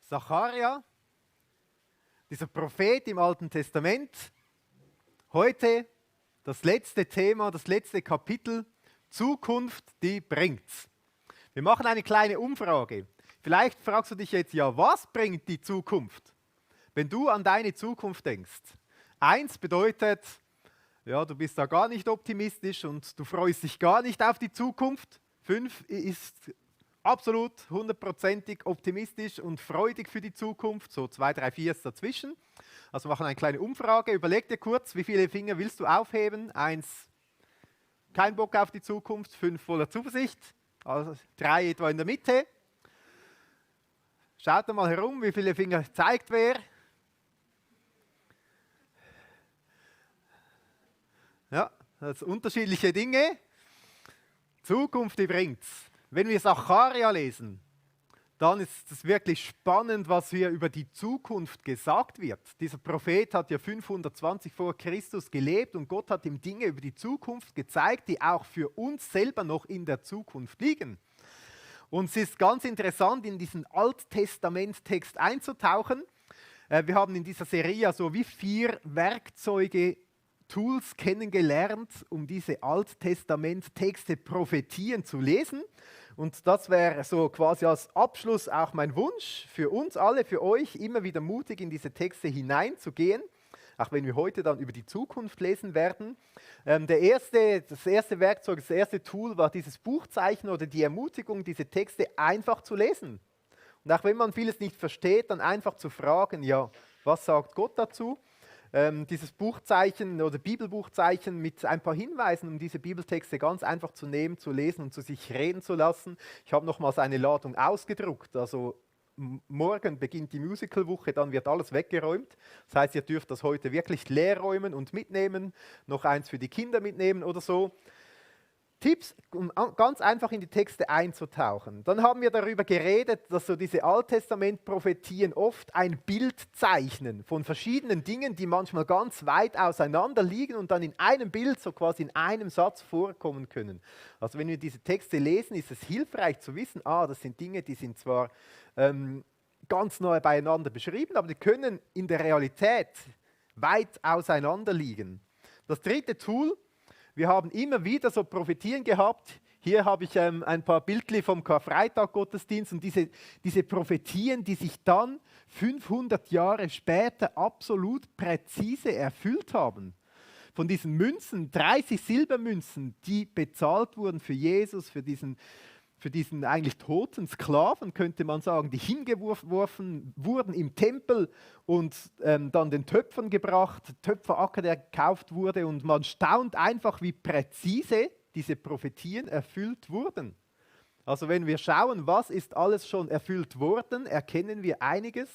Sacharja, dieser Prophet im Alten Testament. Heute das letzte Thema, das letzte Kapitel, Zukunft, die bringt's. Wir machen eine kleine Umfrage. Vielleicht fragst du dich jetzt, ja, was bringt die Zukunft? Wenn du an deine Zukunft denkst. 1 bedeutet, ja, du bist da gar nicht optimistisch und du freust dich gar nicht auf die Zukunft. 5 ist absolut 100%ig optimistisch und freudig für die Zukunft. So 2, 3, 4 ist dazwischen. Also wir machen eine kleine Umfrage. Überleg dir kurz, wie viele Finger willst du aufheben? 1, kein Bock auf die Zukunft. 5, voller Zuversicht. Also 3 etwa in der Mitte. Schaut mal herum, wie viele Finger zeigt wer. Ja, das sind unterschiedliche Dinge. Zukunft, die bringt's. Wenn wir Sacharja lesen, dann ist es wirklich spannend, was hier über die Zukunft gesagt wird. Dieser Prophet hat ja 520 vor Christus gelebt und Gott hat ihm Dinge über die Zukunft gezeigt, die auch für uns selber noch in der Zukunft liegen. Und es ist ganz interessant, in diesen Alttestament-Text einzutauchen. Wir haben in dieser Serie so wie 4 Werkzeuge, Tools kennengelernt, um diese Alttestament-Texte, Prophetien zu lesen. Und das wäre so quasi als Abschluss auch mein Wunsch für uns alle, für euch, immer wieder mutig in diese Texte hineinzugehen, auch wenn wir heute dann über die Zukunft lesen werden. Das erste Werkzeug, das erste Tool war dieses Buchzeichen oder die Ermutigung, diese Texte einfach zu lesen. Und auch wenn man vieles nicht versteht, dann einfach zu fragen, ja, was sagt Gott dazu? Dieses Buchzeichen oder Bibelbuchzeichen mit ein paar Hinweisen, um diese Bibeltexte ganz einfach zu nehmen, zu lesen und zu sich reden zu lassen. Ich habe nochmals eine Ladung ausgedruckt, also morgen beginnt die Musicalwoche, dann wird alles weggeräumt. Das heißt, ihr dürft das heute wirklich leer räumen und mitnehmen, noch eins für die Kinder mitnehmen oder so. Tipps, um ganz einfach in die Texte einzutauchen. Dann haben wir darüber geredet, dass so diese Alttestament-Prophetien oft ein Bild zeichnen von verschiedenen Dingen, die manchmal ganz weit auseinander liegen und dann in einem Bild, so quasi in einem Satz vorkommen können. Also wenn wir diese Texte lesen, ist es hilfreich zu wissen, das sind Dinge, die sind zwar ganz nahe beieinander beschrieben, aber die können in der Realität weit auseinander liegen. Das dritte Tool: Wir haben immer wieder so Prophetien gehabt. Hier habe ich ein paar Bildchen vom Karfreitag-Gottesdienst und diese Prophetien, die sich dann 500 Jahre später absolut präzise erfüllt haben. Von diesen Münzen, 30 Silbermünzen, die bezahlt wurden für Jesus, für diesen eigentlich toten Sklaven, könnte man sagen, die hingeworfen wurden im Tempel und dann den Töpfern gebracht, Töpferacker, der gekauft wurde, und man staunt einfach, wie präzise diese Prophetien erfüllt wurden. Also wenn wir schauen, was ist alles schon erfüllt worden, erkennen wir einiges,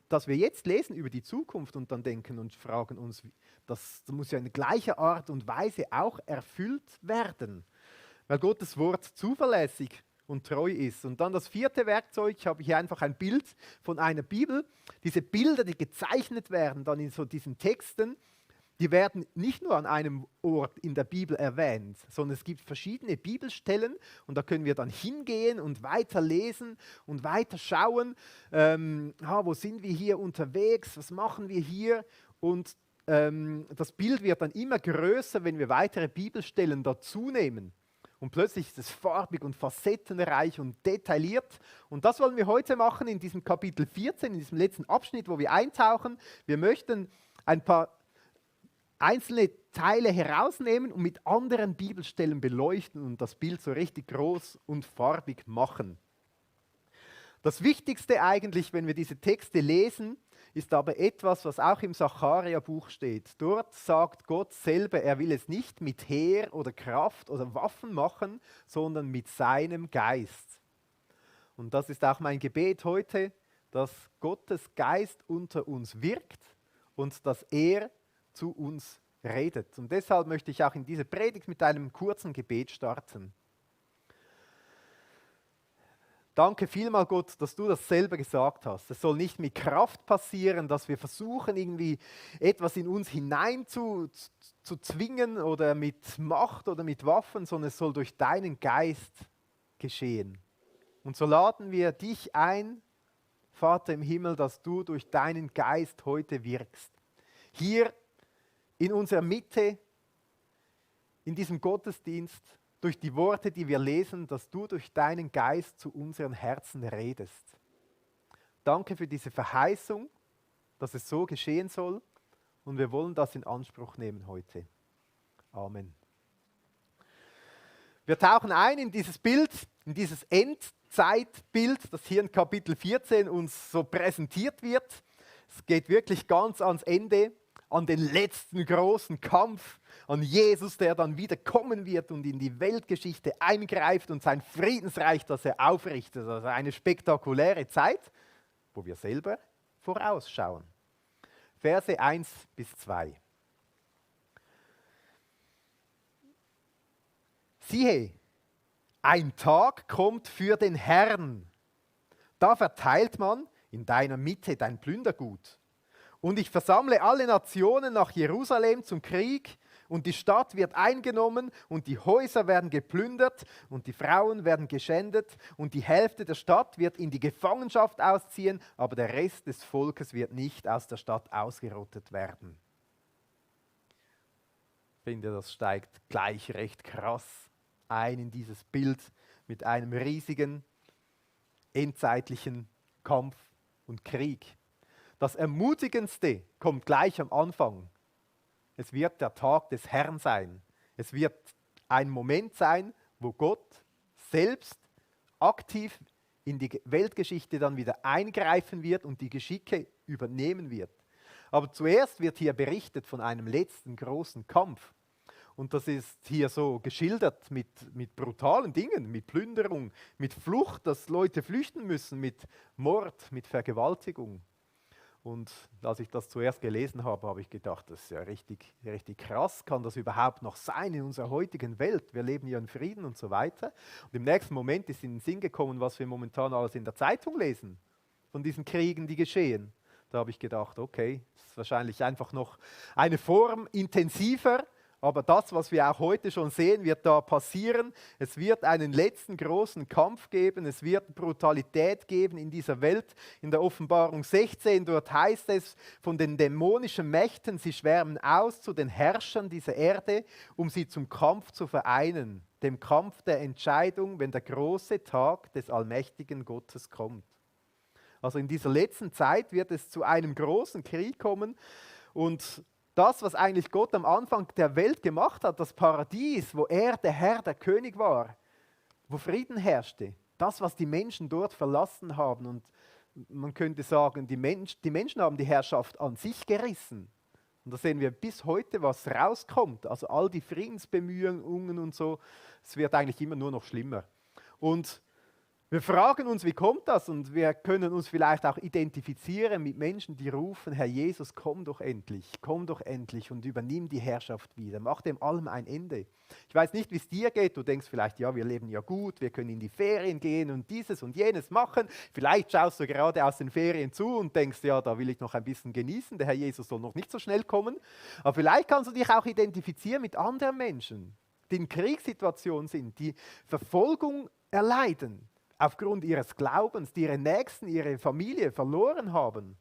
das wir jetzt lesen über die Zukunft und dann denken und fragen uns, das muss ja in gleicher Art und Weise auch erfüllt werden. Weil Gottes Wort zuverlässig und treu ist. Und dann das vierte Werkzeug, ich habe hier einfach ein Bild von einer Bibel. Diese Bilder, die gezeichnet werden dann in so diesen Texten, die werden nicht nur an einem Ort in der Bibel erwähnt, sondern es gibt verschiedene Bibelstellen und da können wir dann hingehen und weiterlesen und weiter schauen, wo sind wir hier unterwegs, was machen wir hier, und das Bild wird dann immer größer, wenn wir weitere Bibelstellen dazu nehmen. Und plötzlich ist es farbig und facettenreich und detailliert. Und das wollen wir heute machen in diesem Kapitel 14, in diesem letzten Abschnitt, wo wir eintauchen. Wir möchten ein paar einzelne Teile herausnehmen und mit anderen Bibelstellen beleuchten und das Bild so richtig groß und farbig machen. Das Wichtigste eigentlich, wenn wir diese Texte lesen, ist aber etwas, was auch im Sacharja-Buch steht. Dort sagt Gott selber, er will es nicht mit Heer oder Kraft oder Waffen machen, sondern mit seinem Geist. Und das ist auch mein Gebet heute, dass Gottes Geist unter uns wirkt und dass er zu uns redet. Und deshalb möchte ich auch in diese Predigt mit einem kurzen Gebet starten. Danke vielmal, Gott, dass du das selber gesagt hast. Es soll nicht mit Kraft passieren, dass wir versuchen, irgendwie etwas in uns hinein zu zwingen oder mit Macht oder mit Waffen, sondern es soll durch deinen Geist geschehen. Und so laden wir dich ein, Vater im Himmel, dass du durch deinen Geist heute wirkst. Hier in unserer Mitte, in diesem Gottesdienst, durch die Worte, die wir lesen, dass du durch deinen Geist zu unseren Herzen redest. Danke für diese Verheißung, dass es so geschehen soll, und wir wollen das in Anspruch nehmen heute. Amen. Wir tauchen ein in dieses Bild, in dieses Endzeitbild, das hier in Kapitel 14 uns so präsentiert wird. Es geht wirklich ganz ans Ende, an den letzten großen Kampf, an Jesus, der dann wieder kommen wird und in die Weltgeschichte eingreift und sein Friedensreich, das er aufrichtet. Also eine spektakuläre Zeit, wo wir selber vorausschauen. Verse 1 bis 2. Siehe, ein Tag kommt für den Herrn. Da verteilt man in deiner Mitte dein Plündergut. Und ich versammle alle Nationen nach Jerusalem zum Krieg, und die Stadt wird eingenommen und die Häuser werden geplündert und die Frauen werden geschändet und die Hälfte der Stadt wird in die Gefangenschaft ausziehen, aber der Rest des Volkes wird nicht aus der Stadt ausgerottet werden. Ich finde, das steigt gleich recht krass ein in dieses Bild mit einem riesigen, endzeitlichen Kampf und Krieg. Das Ermutigendste kommt gleich am Anfang. Es wird der Tag des Herrn sein. Es wird ein Moment sein, wo Gott selbst aktiv in die Weltgeschichte dann wieder eingreifen wird und die Geschicke übernehmen wird. Aber zuerst wird hier berichtet von einem letzten großen Kampf. Und das ist hier so geschildert mit brutalen Dingen, mit Plünderung, mit Flucht, dass Leute flüchten müssen, mit Mord, mit Vergewaltigung. Und als ich das zuerst gelesen habe, habe ich gedacht, das ist ja richtig, richtig krass. Kann das überhaupt noch sein in unserer heutigen Welt? Wir leben ja in Frieden und so weiter. Und im nächsten Moment ist in den Sinn gekommen, was wir momentan alles in der Zeitung lesen, von diesen Kriegen, die geschehen. Da habe ich gedacht, okay, das ist wahrscheinlich einfach noch eine Form intensiver. Aber das, was wir auch heute schon sehen, wird da passieren. Es wird einen letzten großen Kampf geben. Es wird Brutalität geben in dieser Welt. In der Offenbarung 16, dort heißt es von den dämonischen Mächten, sie schwärmen aus zu den Herrschern dieser Erde, um sie zum Kampf zu vereinen. Dem Kampf der Entscheidung, wenn der große Tag des allmächtigen Gottes kommt. Also in dieser letzten Zeit wird es zu einem großen Krieg kommen, und das, was eigentlich Gott am Anfang der Welt gemacht hat, das Paradies, wo er der Herr, der König war, wo Frieden herrschte, das, was die Menschen dort verlassen haben, und man könnte sagen, die Menschen haben die Herrschaft an sich gerissen. Und da sehen wir bis heute, was rauskommt, also all die Friedensbemühungen und so, es wird eigentlich immer nur noch schlimmer. Und wir fragen uns, wie kommt das? Und wir können uns vielleicht auch identifizieren mit Menschen, die rufen, Herr Jesus, komm doch endlich und übernimm die Herrschaft wieder. Mach dem allem ein Ende. Ich weiß nicht, wie es dir geht. Du denkst vielleicht, ja, wir leben ja gut, wir können in die Ferien gehen und dieses und jenes machen. Vielleicht schaust du gerade aus den Ferien zu und denkst, ja, da will ich noch ein bisschen genießen. Der Herr Jesus soll noch nicht so schnell kommen. Aber vielleicht kannst du dich auch identifizieren mit anderen Menschen, die in Kriegssituationen sind, die Verfolgung erleiden aufgrund ihres Glaubens, die ihre Nächsten, ihre Familie verloren haben.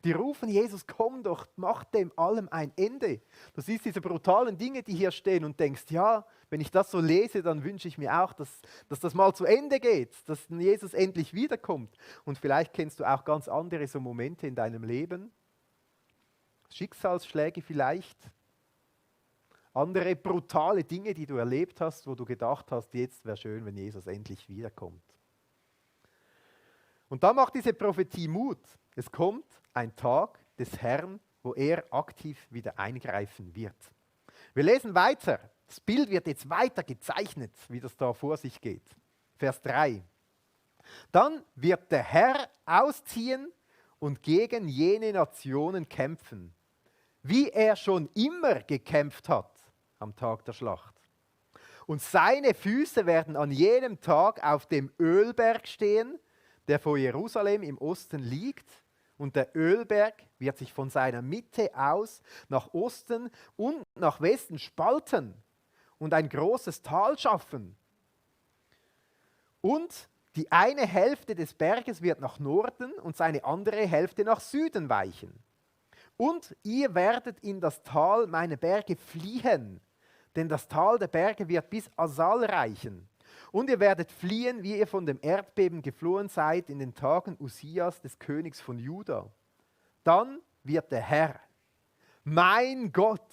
Die rufen, Jesus, komm doch, mach dem allem ein Ende. Du siehst diese brutalen Dinge, die hier stehen, und denkst, ja, wenn ich das so lese, dann wünsche ich mir auch, dass das mal zu Ende geht, dass Jesus endlich wiederkommt. Und vielleicht kennst du auch ganz andere so Momente in deinem Leben, Schicksalsschläge vielleicht, andere brutale Dinge, die du erlebt hast, wo du gedacht hast, jetzt wäre schön, wenn Jesus endlich wiederkommt. Und da macht diese Prophetie Mut. Es kommt ein Tag des Herrn, wo er aktiv wieder eingreifen wird. Wir lesen weiter. Das Bild wird jetzt weiter gezeichnet, wie das da vor sich geht. Vers 3. Dann wird der Herr ausziehen und gegen jene Nationen kämpfen, wie er schon immer gekämpft hat am Tag der Schlacht. Und seine Füße werden an jenem Tag auf dem Ölberg stehen, der vor Jerusalem im Osten liegt, und der Ölberg wird sich von seiner Mitte aus nach Osten und nach Westen spalten und ein großes Tal schaffen. Und Die eine Hälfte des Berges wird nach Norden und seine andere Hälfte nach Süden weichen. Und ihr werdet in das Tal meiner Berge fliehen, denn das Tal der Berge wird bis Asal reichen. Und ihr werdet fliehen, wie ihr von dem Erdbeben geflohen seid in den Tagen Usias, des Königs von Juda. Dann wird der Herr, mein Gott,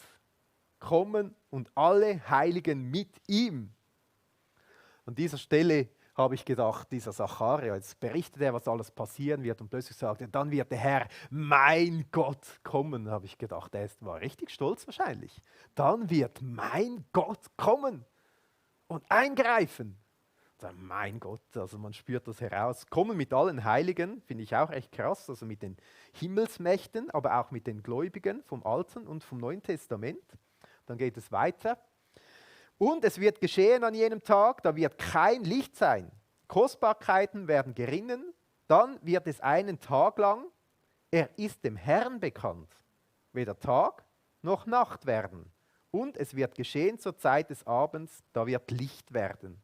kommen und alle Heiligen mit ihm. An dieser Stelle habe ich gedacht, dieser Zacharia, jetzt berichtet er, was alles passieren wird und plötzlich sagt er, dann wird der Herr, mein Gott, kommen, habe ich gedacht. War richtig stolz wahrscheinlich. Dann wird mein Gott kommen und eingreifen. Mein Gott, also man spürt das heraus. Kommen mit allen Heiligen, finde ich auch echt krass, also mit den Himmelsmächten, aber auch mit den Gläubigen vom Alten und vom Neuen Testament. Dann geht es weiter. Und es wird geschehen an jenem Tag, da wird kein Licht sein. Kostbarkeiten werden gerinnen, dann wird es einen Tag lang, er ist dem Herrn bekannt, weder Tag noch Nacht werden. Und es wird geschehen zur Zeit des Abends, da wird Licht werden.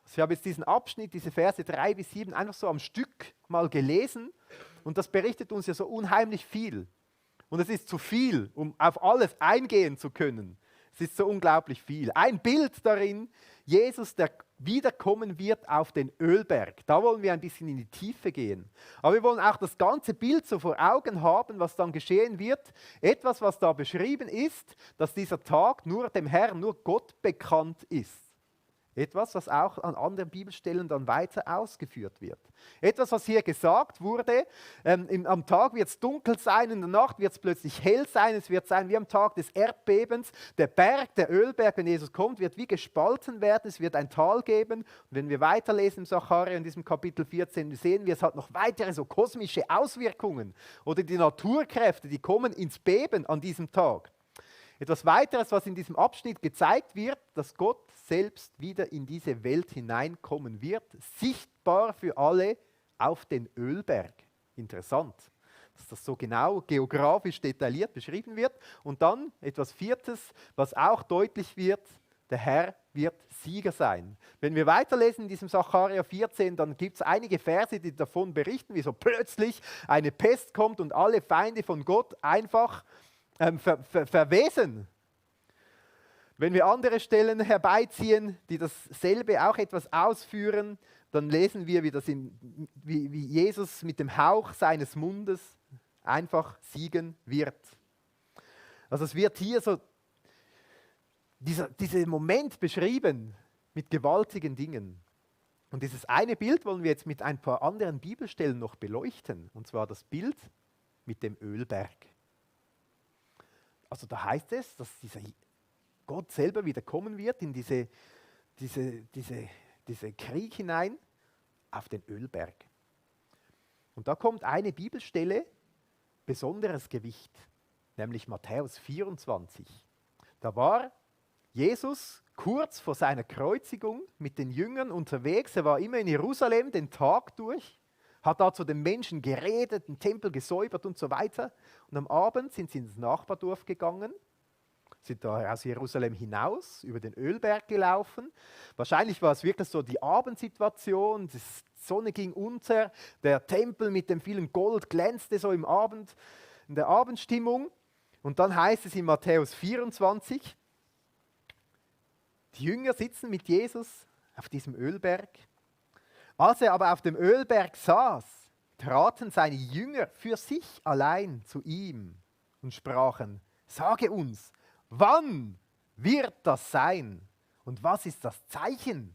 Also ich habe jetzt diesen Abschnitt, diese Verse 3 bis 7 einfach so am Stück mal gelesen und das berichtet uns ja so unheimlich viel. Und es ist zu viel, um auf alles eingehen zu können. Es ist so unglaublich viel. Ein Bild darin, Jesus, der wiederkommen wird auf den Ölberg. Da wollen wir ein bisschen in die Tiefe gehen. Aber wir wollen auch das ganze Bild so vor Augen haben, was dann geschehen wird. Etwas, was da beschrieben ist, dass dieser Tag nur dem Herrn, nur Gott bekannt ist. Etwas, was auch an anderen Bibelstellen dann weiter ausgeführt wird. Etwas, was hier gesagt wurde, am Tag wird es dunkel sein, in der Nacht wird es plötzlich hell sein, es wird sein wie am Tag des Erdbebens. Der Berg, der Ölberg, wenn Jesus kommt, wird wie gespalten werden, es wird ein Tal geben. Und wenn wir weiterlesen im Zacharia in diesem Kapitel 14, sehen wir, es hat noch weitere so kosmische Auswirkungen. Oder die Naturkräfte, die kommen ins Beben an diesem Tag. Etwas weiteres, was in diesem Abschnitt gezeigt wird, dass Gott selbst wieder in diese Welt hineinkommen wird, sichtbar für alle auf den Ölberg. Interessant, dass das so genau geografisch detailliert beschrieben wird. Und dann etwas Viertes, was auch deutlich wird, der Herr wird Sieger sein. Wenn wir weiterlesen in diesem Zacharia 14, dann gibt es einige Verse, die davon berichten, wie so plötzlich eine Pest kommt und alle Feinde von Gott einfach verwesen. Wenn wir andere Stellen herbeiziehen, die dasselbe auch etwas ausführen, dann lesen wir, wie Jesus mit dem Hauch seines Mundes einfach siegen wird. Also es wird hier so dieser Moment beschrieben mit gewaltigen Dingen. Und dieses eine Bild wollen wir jetzt mit ein paar anderen Bibelstellen noch beleuchten, und zwar das Bild mit dem Ölberg. Also da heißt es, dass dieser Gott selber wieder kommen wird in diese Krieg hinein auf den Ölberg. Und da kommt eine Bibelstelle besonderes Gewicht, nämlich Matthäus 24. Da war Jesus kurz vor seiner Kreuzigung mit den Jüngern unterwegs. Er war immer in Jerusalem den Tag durch, hat da zu den Menschen geredet, den Tempel gesäubert und so weiter. Und am Abend sind sie ins Nachbardorf gegangen, sind da aus Jerusalem hinaus, über den Ölberg gelaufen. Wahrscheinlich war es wirklich so die Abendsituation, die Sonne ging unter, der Tempel mit dem vielen Gold glänzte so in der Abendstimmung. Und dann heißt es in Matthäus 24, die Jünger sitzen mit Jesus auf diesem Ölberg. Als er aber auf dem Ölberg saß, traten seine Jünger für sich allein zu ihm und sprachen, sage uns, wann wird das sein und was ist das Zeichen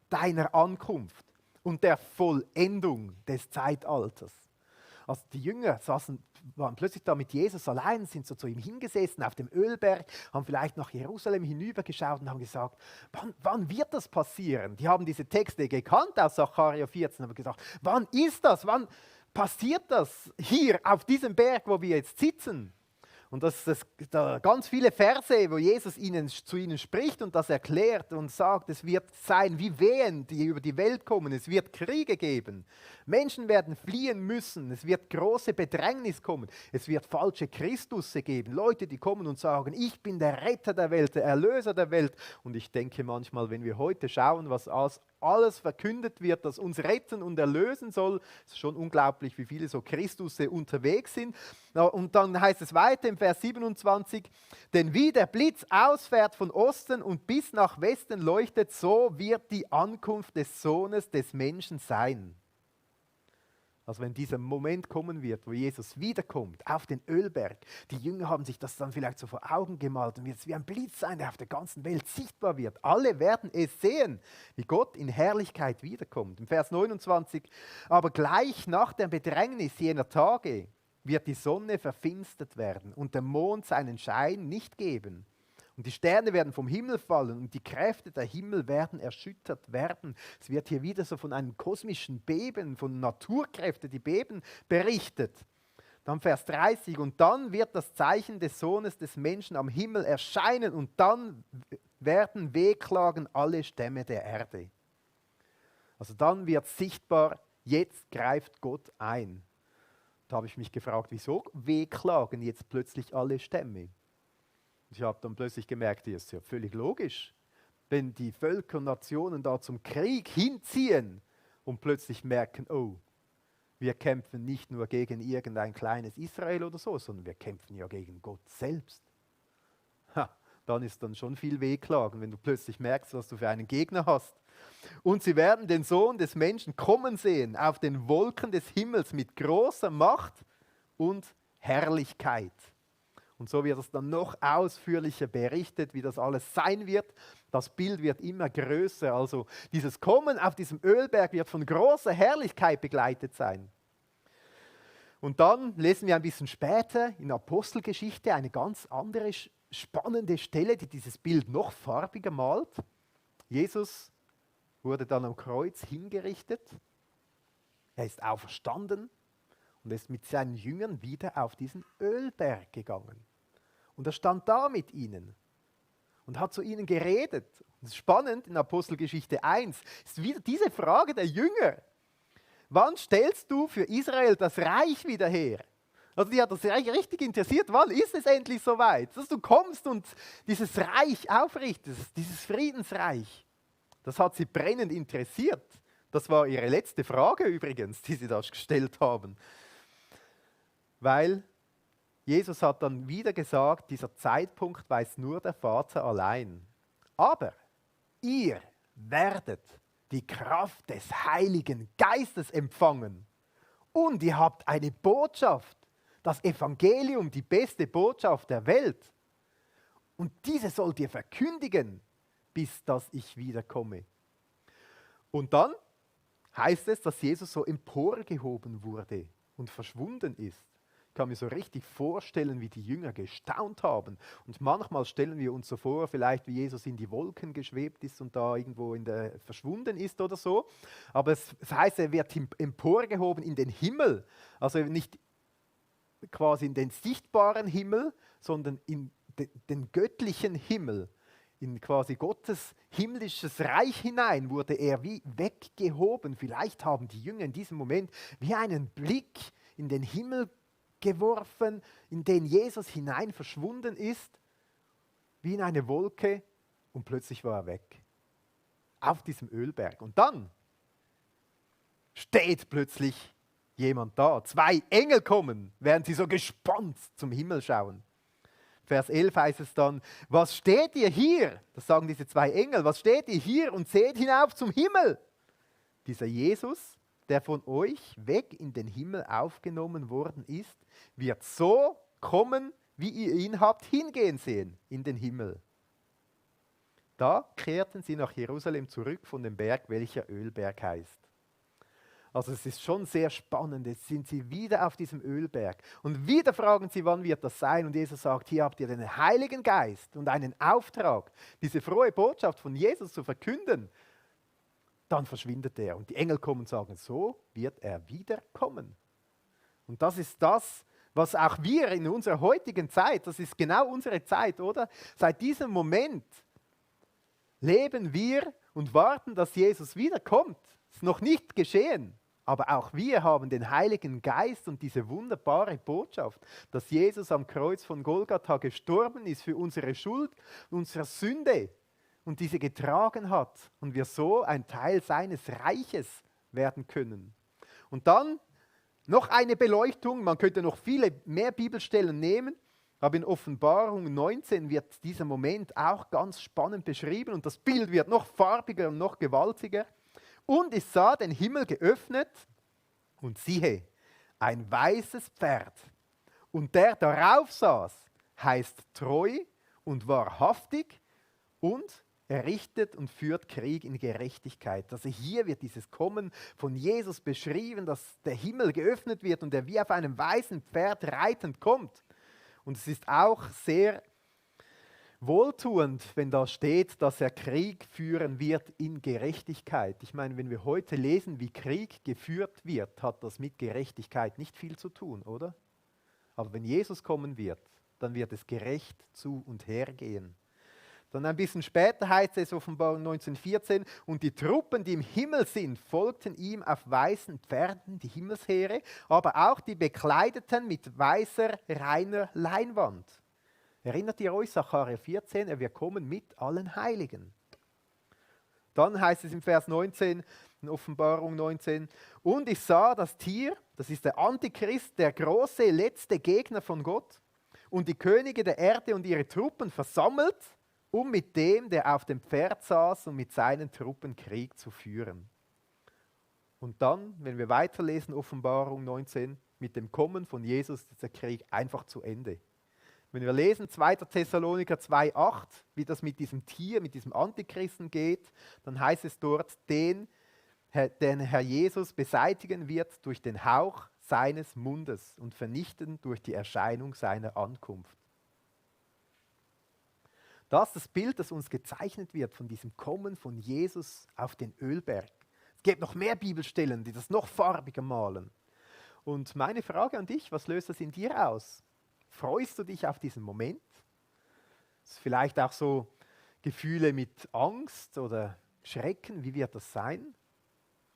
deiner Ankunft und der Vollendung des Zeitalters? Also die Jünger waren plötzlich da mit Jesus allein, sind so zu ihm hingesessen auf dem Ölberg, haben vielleicht nach Jerusalem hinübergeschaut und haben gesagt, wann wird das passieren? Die haben diese Texte gekannt aus Zacharia 14, haben gesagt, wann ist das? Wann passiert das hier auf diesem Berg, wo wir jetzt sitzen? Und da ganz viele Verse, wo Jesus zu ihnen spricht und das erklärt und sagt, es wird sein wie Wehen, die über die Welt kommen. Es wird Kriege geben. Menschen werden fliehen müssen. Es wird große Bedrängnis kommen. Es wird falsche Christusse geben. Leute, die kommen und sagen, ich bin der Retter der Welt, der Erlöser der Welt. Und ich denke manchmal, wenn wir heute schauen, was alles verkündet wird, das uns retten und erlösen soll. Es ist schon unglaublich, wie viele so Christusse unterwegs sind. Und dann heißt es weiter im Vers 27, denn wie der Blitz ausfährt von Osten und bis nach Westen leuchtet, so wird die Ankunft des Sohnes des Menschen sein. Also wenn dieser Moment kommen wird, wo Jesus wiederkommt auf den Ölberg, die Jünger haben sich das dann vielleicht so vor Augen gemalt und wird es wie ein Blitz sein, der auf der ganzen Welt sichtbar wird. Alle werden es sehen, wie Gott in Herrlichkeit wiederkommt. Im Vers 29, aber gleich nach der Bedrängnis jener Tage wird die Sonne verfinstert werden und der Mond seinen Schein nicht geben. Und die Sterne werden vom Himmel fallen und die Kräfte der Himmel werden erschüttert werden. Es wird hier wieder so von einem kosmischen Beben, von Naturkräften, die beben, berichtet. Dann Vers 30, und dann wird das Zeichen des Sohnes des Menschen am Himmel erscheinen und dann werden wehklagen alle Stämme der Erde. Also dann wird sichtbar, jetzt greift Gott ein. Da habe ich mich gefragt, wieso wehklagen jetzt plötzlich alle Stämme? Ich habe dann plötzlich gemerkt, das ist ja völlig logisch, wenn die Völker und Nationen da zum Krieg hinziehen und plötzlich merken, oh, wir kämpfen nicht nur gegen irgendein kleines Israel oder so, sondern wir kämpfen ja gegen Gott selbst. Dann ist dann schon viel Wehklagen, wenn du plötzlich merkst, was du für einen Gegner hast. Und sie werden den Sohn des Menschen kommen sehen auf den Wolken des Himmels mit großer Macht und Herrlichkeit. Und so wird es dann noch ausführlicher berichtet, wie das alles sein wird. Das Bild wird immer größer. Also dieses Kommen auf diesem Ölberg wird von großer Herrlichkeit begleitet sein. Und dann lesen wir ein bisschen später in Apostelgeschichte eine ganz andere spannende Stelle, die dieses Bild noch farbiger malt. Jesus wurde dann am Kreuz hingerichtet. Er ist auferstanden. Und ist mit seinen Jüngern wieder auf diesen Ölberg gegangen. Und er stand da mit ihnen und hat zu ihnen geredet. Das ist spannend, in Apostelgeschichte 1 ist wieder diese Frage der Jünger. Wann stellst du für Israel das Reich wieder her? Also die hat das Reich richtig interessiert. Wann ist es endlich soweit, dass du kommst und dieses Reich aufrichtest, dieses Friedensreich? Das hat sie brennend interessiert. Das war ihre letzte Frage übrigens, die sie da gestellt haben. Weil Jesus hat dann wieder gesagt, dieser Zeitpunkt weiß nur der Vater allein. Aber ihr werdet die Kraft des Heiligen Geistes empfangen. Und ihr habt eine Botschaft, das Evangelium, die beste Botschaft der Welt. Und diese sollt ihr verkündigen, bis dass ich wiederkomme. Und dann heißt es, dass Jesus so emporgehoben wurde und verschwunden ist. Ich kann mir so richtig vorstellen, wie die Jünger gestaunt haben. Und manchmal stellen wir uns so vor, vielleicht wie Jesus in die Wolken geschwebt ist und da irgendwo verschwunden ist oder so. Aber es heißt, er wird emporgehoben in den Himmel. Also nicht quasi in den sichtbaren Himmel, sondern in den göttlichen Himmel. In quasi Gottes himmlisches Reich hinein wurde er wie weggehoben. Vielleicht haben die Jünger in diesem Moment wie einen Blick in den Himmel geworfen, in den Jesus hinein verschwunden ist, wie in eine Wolke, und plötzlich war er weg. Auf diesem Ölberg. Und dann steht plötzlich jemand da. 2 Engel kommen, während sie so gespannt zum Himmel schauen. Vers 11 heißt es dann, was steht ihr hier? Das sagen diese 2 Engel, was steht ihr hier und seht hinauf zum Himmel? Dieser Jesus, der von euch weg in den Himmel aufgenommen worden ist, wird so kommen, wie ihr ihn habt hingehen sehen in den Himmel. Da kehrten sie nach Jerusalem zurück von dem Berg, welcher Ölberg heißt. Also es ist schon sehr spannend, jetzt sind sie wieder auf diesem Ölberg und wieder fragen sie, wann wird das sein? Und Jesus sagt, hier habt ihr den Heiligen Geist und einen Auftrag, diese frohe Botschaft von Jesus zu verkünden. Dann verschwindet er und die Engel kommen und sagen, so wird er wiederkommen. Und das ist das, was auch wir in unserer heutigen Zeit, das ist genau unsere Zeit, oder? Seit diesem Moment leben wir und warten, dass Jesus wiederkommt. Ist noch nicht geschehen, aber auch wir haben den Heiligen Geist und diese wunderbare Botschaft, dass Jesus am Kreuz von Golgatha gestorben ist für unsere Schuld, unsere Sünde und diese getragen hat und wir so ein Teil seines Reiches werden können. Und dann noch eine Beleuchtung, man könnte noch viele mehr Bibelstellen nehmen, aber in Offenbarung 19 wird dieser Moment auch ganz spannend beschrieben und das Bild wird noch farbiger und noch gewaltiger. Und ich sah den Himmel geöffnet und siehe, ein weißes Pferd. Und der darauf saß, heißt treu und wahrhaftig und er richtet und führt Krieg in Gerechtigkeit. Also hier wird dieses Kommen von Jesus beschrieben, dass der Himmel geöffnet wird und er wie auf einem weißen Pferd reitend kommt. Und es ist auch sehr wohltuend, wenn da steht, dass er Krieg führen wird in Gerechtigkeit. Ich meine, wenn wir heute lesen, wie Krieg geführt wird, hat das mit Gerechtigkeit nicht viel zu tun, oder? Aber wenn Jesus kommen wird, dann wird es gerecht zu und her gehen. Dann ein bisschen später heißt es, Offenbarung 19,14, und die Truppen, die im Himmel sind, folgten ihm auf weißen Pferden, die Himmelsheere, aber auch die Bekleideten mit weißer, reiner Leinwand. Erinnert ihr euch, Sacharja 14, er wird kommen mit allen Heiligen. Dann heißt es im Vers 19, in Offenbarung 19, und ich sah das Tier, das ist der Antichrist, der große, letzte Gegner von Gott, und die Könige der Erde und ihre Truppen versammelt, um mit dem, der auf dem Pferd saß und mit seinen Truppen Krieg zu führen. Und dann, wenn wir weiterlesen, Offenbarung 19, mit dem Kommen von Jesus ist der Krieg einfach zu Ende. Wenn wir lesen 2. Thessaloniker 2,8, wie das mit diesem Tier, mit diesem Antichristen geht, dann heißt es dort, den Herr Jesus beseitigen wird durch den Hauch seines Mundes und vernichten durch die Erscheinung seiner Ankunft. Das ist das Bild, das uns gezeichnet wird von diesem Kommen von Jesus auf den Ölberg. Es gibt noch mehr Bibelstellen, die das noch farbiger malen. Und meine Frage an dich, was löst das in dir aus? Freust du dich auf diesen Moment? Ist vielleicht auch so Gefühle mit Angst oder Schrecken, wie wird das sein?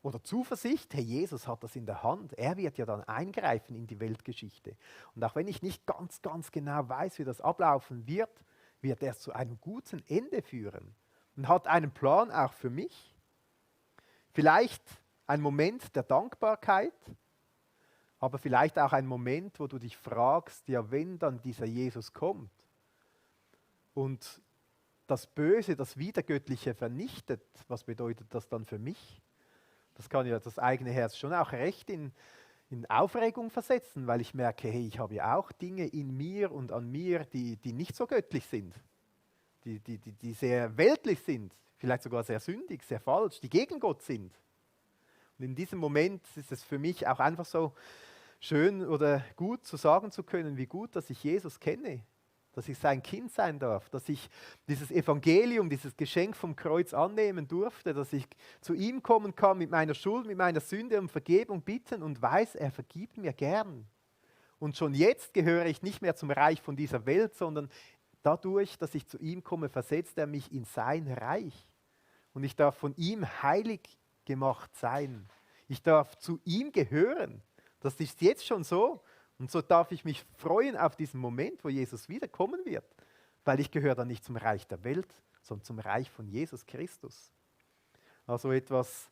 Oder Zuversicht, hey, Jesus hat das in der Hand, er wird ja dann eingreifen in die Weltgeschichte. Und auch wenn ich nicht ganz genau weiß, wie das ablaufen wird er zu einem guten Ende führen und hat einen Plan auch für mich. Vielleicht ein Moment der Dankbarkeit, aber vielleicht auch ein Moment, wo du dich fragst, ja, wenn dann dieser Jesus kommt und das Böse, das Widergöttliche vernichtet, was bedeutet das dann für mich? Das kann ja das eigene Herz schon auch recht in Aufregung versetzen, weil ich merke, hey, ich habe ja auch Dinge in mir und an mir, die nicht so göttlich sind, die sehr weltlich sind, vielleicht sogar sehr sündig, sehr falsch, die gegen Gott sind. Und in diesem Moment ist es für mich auch einfach so schön oder gut zu sagen zu können, wie gut, dass ich Jesus kenne, dass ich sein Kind sein darf, dass ich dieses Evangelium, dieses Geschenk vom Kreuz annehmen durfte, dass ich zu ihm kommen kann mit meiner Schuld, mit meiner Sünde um Vergebung bitten und weiß, er vergibt mir gern. Und schon jetzt gehöre ich nicht mehr zum Reich von dieser Welt, sondern dadurch, dass ich zu ihm komme, versetzt er mich in sein Reich. Und ich darf von ihm heilig gemacht sein. Ich darf zu ihm gehören. Das ist jetzt schon so. Und so darf ich mich freuen auf diesen Moment, wo Jesus wiederkommen wird, weil ich gehöre dann nicht zum Reich der Welt, sondern zum Reich von Jesus Christus. Also etwas,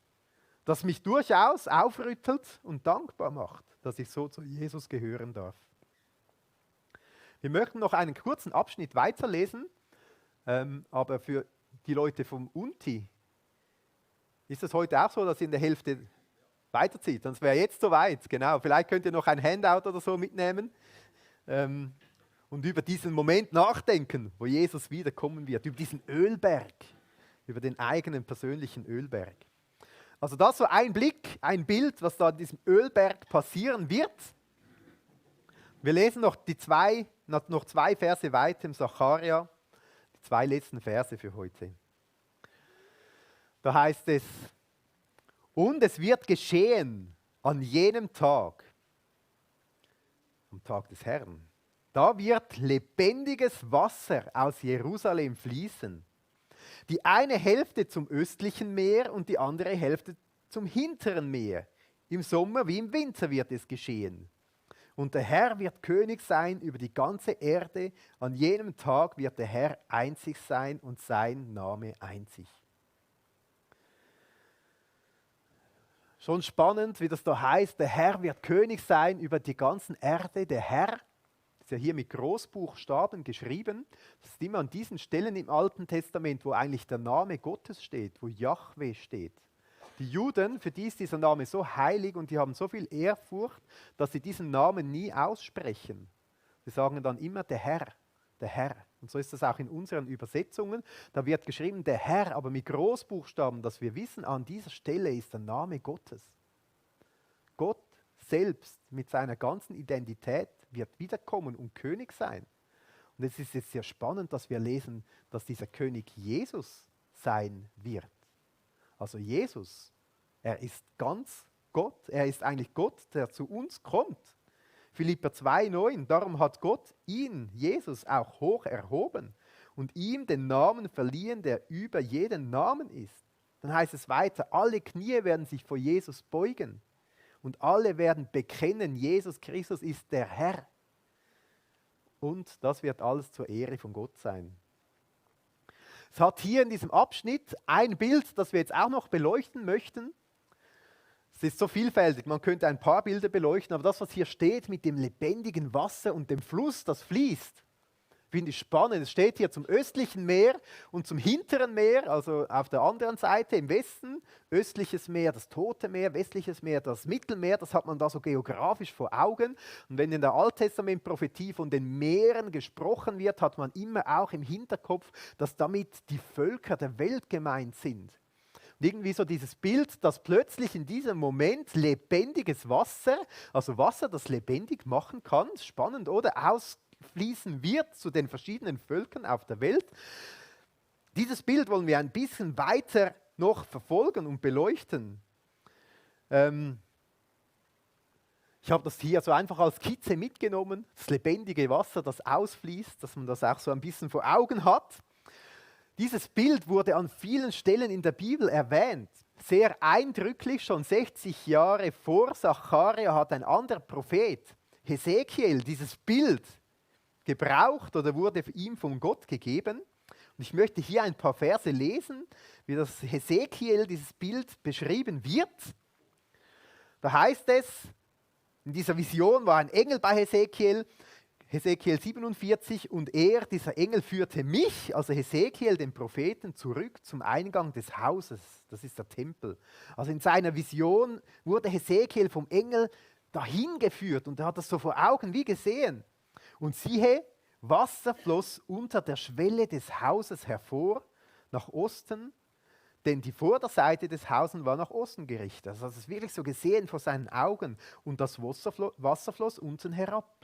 das mich durchaus aufrüttelt und dankbar macht, dass ich so zu Jesus gehören darf. Wir möchten noch einen kurzen Abschnitt weiterlesen, aber für die Leute vom Unti ist es heute auch so, dass ihr in der Hälfte weiterzieht, sonst wäre jetzt soweit, genau. Vielleicht könnt ihr noch ein Handout oder so mitnehmen und über diesen Moment nachdenken, wo Jesus wiederkommen wird, über diesen Ölberg, über den eigenen persönlichen Ölberg. Also das so ein Blick, ein Bild, was da an diesem Ölberg passieren wird. Wir lesen noch zwei Verse weiter im Sacharja, die 2 letzten Verse für heute. Da heißt es, und es wird geschehen an jenem Tag, am Tag des Herrn, da wird lebendiges Wasser aus Jerusalem fließen. Die eine Hälfte zum östlichen Meer und die andere Hälfte zum hinteren Meer. Im Sommer wie im Winter wird es geschehen. Und der Herr wird König sein über die ganze Erde. An jenem Tag wird der Herr einzig sein und sein Name einzig. Schon spannend, wie das da heißt, der Herr wird König sein über die ganze Erde. Der Herr, ist ja hier mit Großbuchstaben geschrieben. Das ist immer an diesen Stellen im Alten Testament, wo eigentlich der Name Gottes steht, wo Jahwe steht. Die Juden, für die ist dieser Name so heilig und die haben so viel Ehrfurcht, dass sie diesen Namen nie aussprechen. Sie sagen dann immer der Herr, der Herr. Und so ist das auch in unseren Übersetzungen. Da wird geschrieben der Herr, aber mit Großbuchstaben, dass wir wissen, an dieser Stelle ist der Name Gottes. Gott selbst mit seiner ganzen Identität wird wiederkommen und König sein. Und es ist jetzt sehr spannend, dass wir lesen, dass dieser König Jesus sein wird. Also Jesus, er ist ganz Gott, er ist eigentlich Gott, der zu uns kommt. Philipper 2,9, darum hat Gott ihn, Jesus, auch hoch erhoben und ihm den Namen verliehen, der über jeden Namen ist. Dann heißt es weiter, alle Knie werden sich vor Jesus beugen und alle werden bekennen, Jesus Christus ist der Herr. Und das wird alles zur Ehre von Gott sein. Es hat hier in diesem Abschnitt ein Bild, das wir jetzt auch noch beleuchten möchten. Es ist so vielfältig, man könnte ein paar Bilder beleuchten, aber das, was hier steht mit dem lebendigen Wasser und dem Fluss, das fließt, finde ich spannend. Es steht hier zum östlichen Meer und zum hinteren Meer, also auf der anderen Seite im Westen, östliches Meer, das Tote Meer, westliches Meer, das Mittelmeer, das hat man da so geografisch vor Augen. Und wenn in der Alttestament-Prophetie von den Meeren gesprochen wird, hat man immer auch im Hinterkopf, dass damit die Völker der Welt gemeint sind. Und irgendwie so dieses Bild, dass plötzlich in diesem Moment lebendiges Wasser, also Wasser, das lebendig machen kann, spannend, oder? Ausfließen wird zu den verschiedenen Völkern auf der Welt. Dieses Bild wollen wir ein bisschen weiter noch verfolgen und beleuchten. Ich habe das hier so einfach als Skizze mitgenommen, das lebendige Wasser, das ausfließt, dass man das auch so ein bisschen vor Augen hat. Dieses Bild wurde an vielen Stellen in der Bibel erwähnt. Sehr eindrücklich, schon 60 Jahre vor Sacharja hat ein anderer Prophet, Hesekiel, dieses Bild gebraucht oder wurde ihm von Gott gegeben. Und ich möchte hier ein paar Verse lesen, wie das Hesekiel, dieses Bild beschrieben wird. Da heißt es, in dieser Vision war ein Engel bei Hesekiel, Hesekiel 47, und dieser Engel führte mich, also Hesekiel, den Propheten, zurück zum Eingang des Hauses. Das ist der Tempel. Also in seiner Vision wurde Hesekiel vom Engel dahin geführt und er hat das so vor Augen wie gesehen. Und siehe, Wasser floss unter der Schwelle des Hauses hervor, nach Osten, denn die Vorderseite des Hauses war nach Osten gerichtet. Also das ist wirklich so gesehen vor seinen Augen und das Wasser floss unten herab.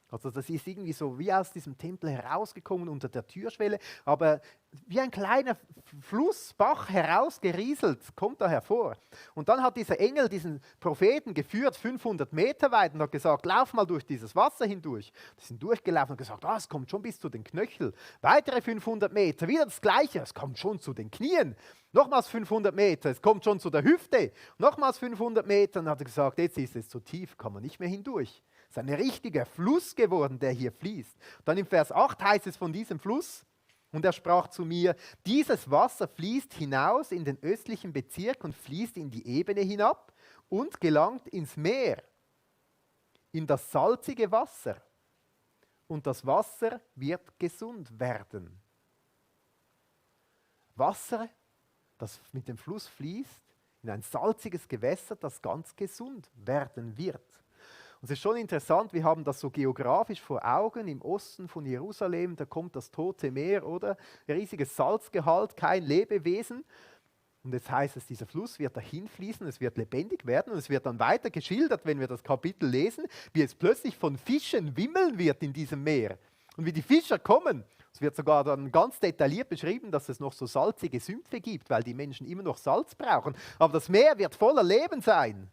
Also das ist irgendwie so wie aus diesem Tempel herausgekommen unter der Türschwelle, aber wie ein kleiner Flussbach herausgerieselt, kommt da hervor. Und dann hat dieser Engel diesen Propheten geführt, 500 Meter weit, und hat gesagt, lauf mal durch dieses Wasser hindurch. Die sind durchgelaufen und gesagt, es kommt schon bis zu den Knöcheln. Weitere 500 Meter, wieder das Gleiche, es kommt schon zu den Knien. Nochmals 500 Meter, es kommt schon zu der Hüfte. Nochmals 500 Meter, und dann hat er gesagt, jetzt ist es zu tief, kann man nicht mehr hindurch. Es ist ein richtiger Fluss geworden, der hier fließt. Dann im Vers 8 heißt es von diesem Fluss, und er sprach zu mir, dieses Wasser fließt hinaus in den östlichen Bezirk und fließt in die Ebene hinab und gelangt ins Meer, in das salzige Wasser. Und das Wasser wird gesund werden. Wasser, das mit dem Fluss fließt, in ein salziges Gewässer, das ganz gesund werden wird. Und es ist schon interessant, wir haben das so geografisch vor Augen, im Osten von Jerusalem, da kommt das Tote Meer, oder? Riesiges Salzgehalt, kein Lebewesen. Und jetzt heißt es, dieser Fluss wird dahin fließen, es wird lebendig werden und es wird dann weiter geschildert, wenn wir das Kapitel lesen, wie es plötzlich von Fischen wimmeln wird in diesem Meer. Und wie die Fischer kommen. Es wird sogar dann ganz detailliert beschrieben, dass es noch so salzige Sümpfe gibt, weil die Menschen immer noch Salz brauchen. Aber das Meer wird voller Leben sein.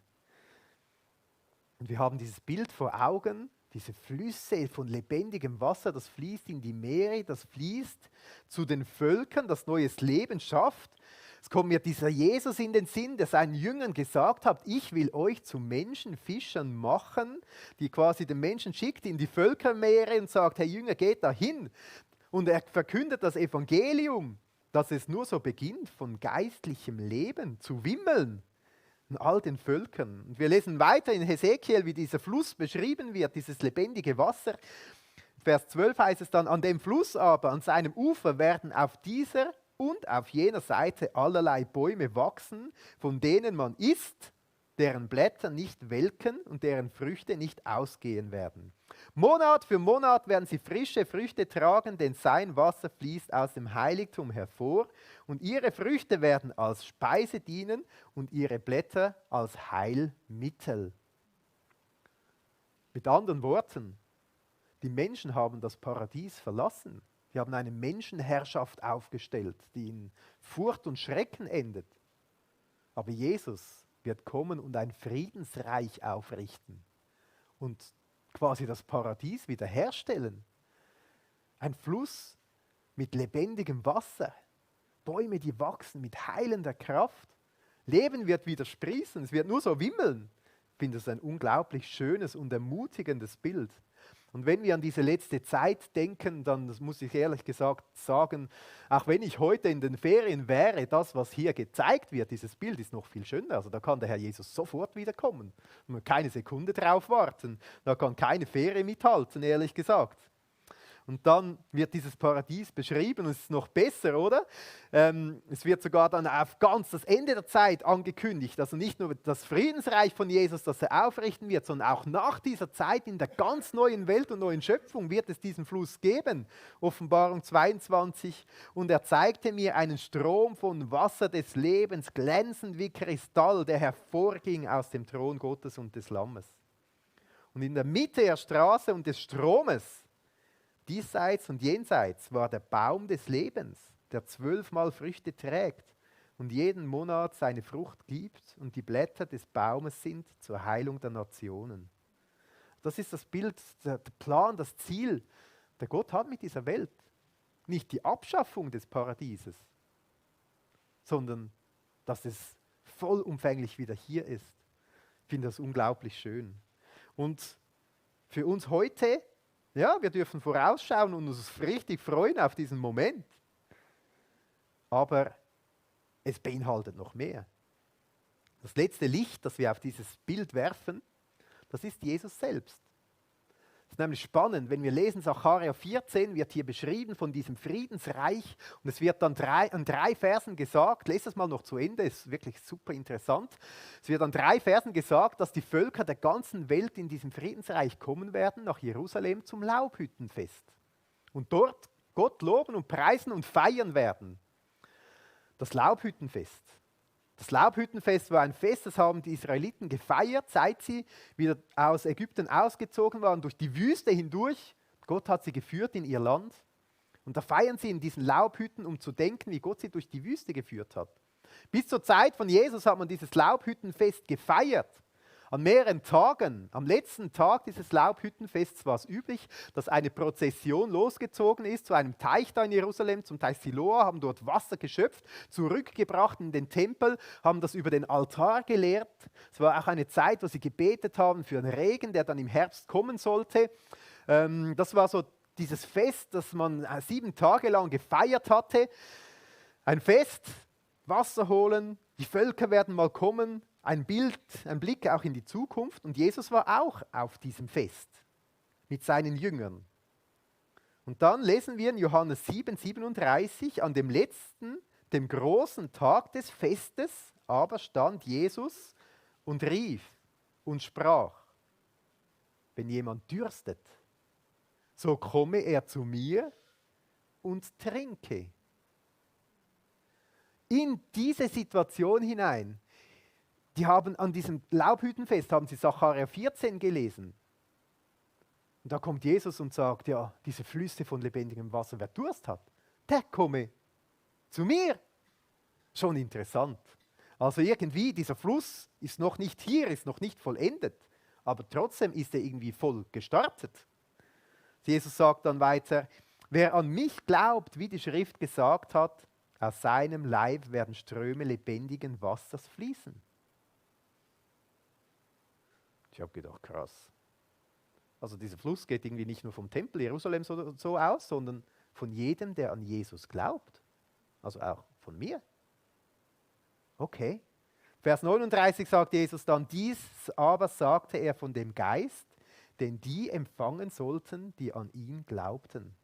Und wir haben dieses Bild vor Augen, diese Flüsse von lebendigem Wasser, das fließt in die Meere, das fließt zu den Völkern, das neues Leben schafft. Es kommt mir dieser Jesus in den Sinn, der seinen Jüngern gesagt hat, ich will euch zu Menschenfischern machen, die quasi den Menschen schickt in die Völkermeere und sagt, hey Jünger, geht da hin. Und er verkündet das Evangelium, dass es nur so beginnt, von geistlichem Leben zu wimmeln in all den Völkern. Und wir lesen weiter in Hesekiel, wie dieser Fluss beschrieben wird, dieses lebendige Wasser. Vers 12 heißt es dann, an dem Fluss aber, an seinem Ufer werden auf dieser und auf jener Seite allerlei Bäume wachsen, von denen man isst, deren Blätter nicht welken und deren Früchte nicht ausgehen werden. Monat für Monat werden sie frische Früchte tragen, denn sein Wasser fließt aus dem Heiligtum hervor und ihre Früchte werden als Speise dienen und ihre Blätter als Heilmittel. Mit anderen Worten, die Menschen haben das Paradies verlassen. Sie haben eine Menschenherrschaft aufgestellt, die in Furcht und Schrecken endet. Aber Jesus wird kommen und ein Friedensreich aufrichten und quasi das Paradies wiederherstellen. Ein Fluss mit lebendigem Wasser, Bäume, die wachsen mit heilender Kraft. Leben wird wieder sprießen, es wird nur so wimmeln. Ich finde das ein unglaublich schönes und ermutigendes Bild. Und wenn wir an diese letzte Zeit denken, dann, das muss ich ehrlich gesagt sagen, auch wenn ich heute in den Ferien wäre, das, was hier gezeigt wird, dieses Bild ist noch viel schöner. Also da kann der Herr Jesus sofort wiederkommen. Man kann keine Sekunde drauf warten. Da kann keine Fähre mithalten, ehrlich gesagt. Und dann wird dieses Paradies beschrieben und es ist noch besser, oder? Es wird sogar dann auf ganz das Ende der Zeit angekündigt. Also nicht nur das Friedensreich von Jesus, das er aufrichten wird, sondern auch nach dieser Zeit in der ganz neuen Welt und neuen Schöpfung wird es diesen Fluss geben. Offenbarung 22. Und er zeigte mir einen Strom von Wasser des Lebens, glänzend wie Kristall, der hervorging aus dem Thron Gottes und des Lammes. Und in der Mitte der Straße und des Stromes, diesseits und jenseits, war der Baum des Lebens, der 12-mal Früchte trägt und jeden Monat seine Frucht gibt und die Blätter des Baumes sind zur Heilung der Nationen. Das ist das Bild, der Plan, das Ziel, der Gott hat mit dieser Welt. Nicht die Abschaffung des Paradieses, sondern dass es vollumfänglich wieder hier ist. Ich finde das unglaublich schön. Und für uns heute, ja, wir dürfen vorausschauen und uns richtig freuen auf diesen Moment. Aber es beinhaltet noch mehr. Das letzte Licht, das wir auf dieses Bild werfen, das ist Jesus selbst. Das ist nämlich spannend, wenn wir lesen, Sacharja 14 wird hier beschrieben von diesem Friedensreich und es wird dann an drei Versen gesagt, lest das mal noch zu Ende, ist wirklich super interessant. Es wird an 3 Versen gesagt, dass die Völker der ganzen Welt in diesem Friedensreich kommen werden, nach Jerusalem zum Laubhüttenfest. Und dort Gott loben und preisen und feiern werden. Das Laubhüttenfest. Das Laubhüttenfest war ein Fest, das haben die Israeliten gefeiert, seit sie wieder aus Ägypten ausgezogen waren, durch die Wüste hindurch. Gott hat sie geführt in ihr Land. Und da feiern sie in diesen Laubhütten, um zu denken, wie Gott sie durch die Wüste geführt hat. Bis zur Zeit von Jesus hat man dieses Laubhüttenfest gefeiert. An mehreren Tagen, am letzten Tag dieses Laubhüttenfests war es üblich, dass eine Prozession losgezogen ist zu einem Teich da in Jerusalem, zum Teich Siloa, haben dort Wasser geschöpft, zurückgebracht in den Tempel, haben das über den Altar geleert. Es war auch eine Zeit, wo sie gebetet haben für einen Regen, der dann im Herbst kommen sollte. Das war so dieses Fest, das man 7 Tage lang gefeiert hatte. Ein Fest, Wasser holen, die Völker werden mal kommen. Ein Bild, ein Blick auch in die Zukunft. Und Jesus war auch auf diesem Fest mit seinen Jüngern. Und dann lesen wir in Johannes 7, 37, an dem letzten, dem großen Tag des Festes, aber stand Jesus und rief und sprach, wenn jemand dürstet, so komme er zu mir und trinke. In diese Situation hinein, die haben an diesem Laubhüttenfest, haben sie Sacharja 14 gelesen. Und da kommt Jesus und sagt, ja, diese Flüsse von lebendigem Wasser, wer Durst hat, der komme zu mir. Schon interessant. Also irgendwie, dieser Fluss ist noch nicht hier, ist noch nicht vollendet, aber trotzdem ist er irgendwie voll gestartet. Jesus sagt dann weiter, wer an mich glaubt, wie die Schrift gesagt hat, aus seinem Leib werden Ströme lebendigen Wassers fließen. Ich habe gedacht, krass. Also dieser Fluss geht irgendwie nicht nur vom Tempel Jerusalem so aus, sondern von jedem, der an Jesus glaubt. Also auch von mir. Okay. Vers 39 sagt Jesus dann, dies aber sagte er von dem Geist, den die empfangen sollten, die an ihn glaubten.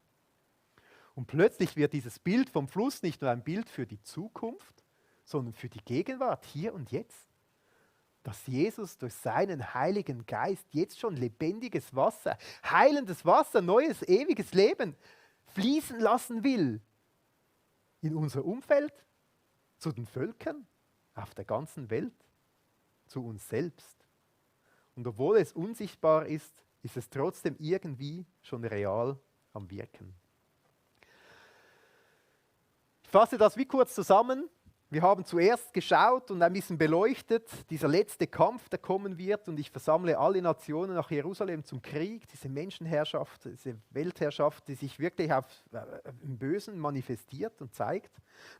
Und plötzlich wird dieses Bild vom Fluss nicht nur ein Bild für die Zukunft, sondern für die Gegenwart, hier und jetzt. Dass Jesus durch seinen Heiligen Geist jetzt schon lebendiges Wasser, heilendes Wasser, neues, ewiges Leben fließen lassen will. In unser Umfeld, zu den Völkern, auf der ganzen Welt, zu uns selbst. Und obwohl es unsichtbar ist, ist es trotzdem irgendwie schon real am Wirken. Ich fasse das wie kurz zusammen. Wir haben zuerst geschaut und ein bisschen beleuchtet, dieser letzte Kampf, der kommen wird, und ich versammle alle Nationen nach Jerusalem zum Krieg, diese Menschenherrschaft, diese Weltherrschaft, die sich wirklich im Bösen manifestiert und zeigt.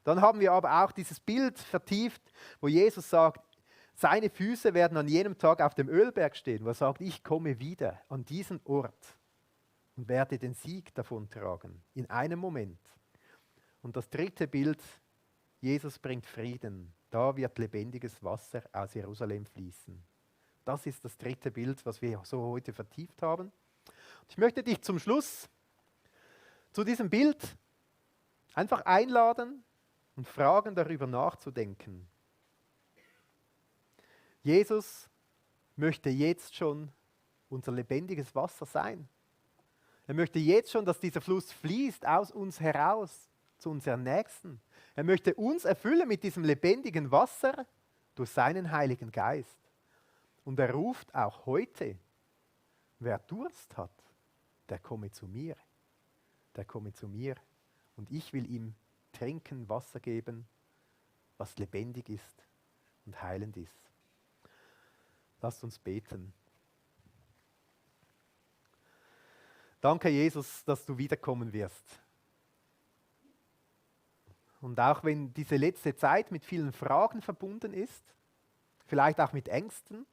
Dann haben wir aber auch dieses Bild vertieft, wo Jesus sagt, seine Füße werden an jenem Tag auf dem Ölberg stehen, wo er sagt, ich komme wieder an diesen Ort und werde den Sieg davontragen, in einem Moment. Und das dritte Bild, Jesus bringt Frieden. Da wird lebendiges Wasser aus Jerusalem fließen. Das ist das dritte Bild, was wir so heute vertieft haben. Und ich möchte dich zum Schluss zu diesem Bild einfach einladen und fragen, darüber nachzudenken. Jesus möchte jetzt schon unser lebendiges Wasser sein. Er möchte jetzt schon, dass dieser Fluss fließt aus uns heraus, zu unseren Nächsten. Er möchte uns erfüllen mit diesem lebendigen Wasser durch seinen Heiligen Geist. Und er ruft auch heute, wer Durst hat, der komme zu mir. Der komme zu mir. Und ich will ihm trinken, Wasser geben, was lebendig ist und heilend ist. Lasst uns beten. Danke, Jesus, dass du wiederkommen wirst. Und auch wenn diese letzte Zeit mit vielen Fragen verbunden ist, vielleicht auch mit Ängsten,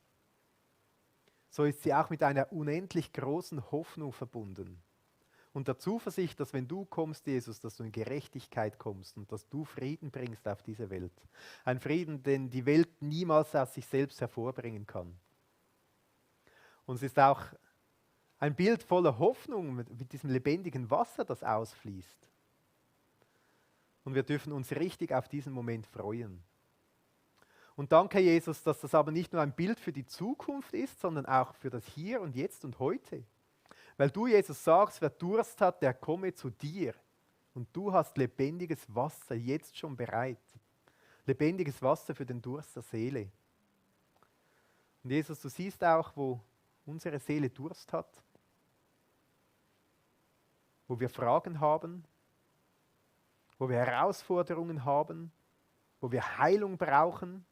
so ist sie auch mit einer unendlich großen Hoffnung verbunden. Und der Zuversicht, dass wenn du kommst, Jesus, dass du in Gerechtigkeit kommst und dass du Frieden bringst auf diese Welt. Ein Frieden, den die Welt niemals aus sich selbst hervorbringen kann. Und es ist auch ein Bild voller Hoffnung mit diesem lebendigen Wasser, das ausfließt. Und wir dürfen uns richtig auf diesen Moment freuen. Und danke, Jesus, dass das aber nicht nur ein Bild für die Zukunft ist, sondern auch für das Hier und Jetzt und heute. Weil du, Jesus, sagst, wer Durst hat, der komme zu dir. Und du hast lebendiges Wasser jetzt schon bereit. Lebendiges Wasser für den Durst der Seele. Und Jesus, du siehst auch, wo unsere Seele Durst hat, wo wir Fragen haben, wo wir Herausforderungen haben, wo wir Heilung brauchen,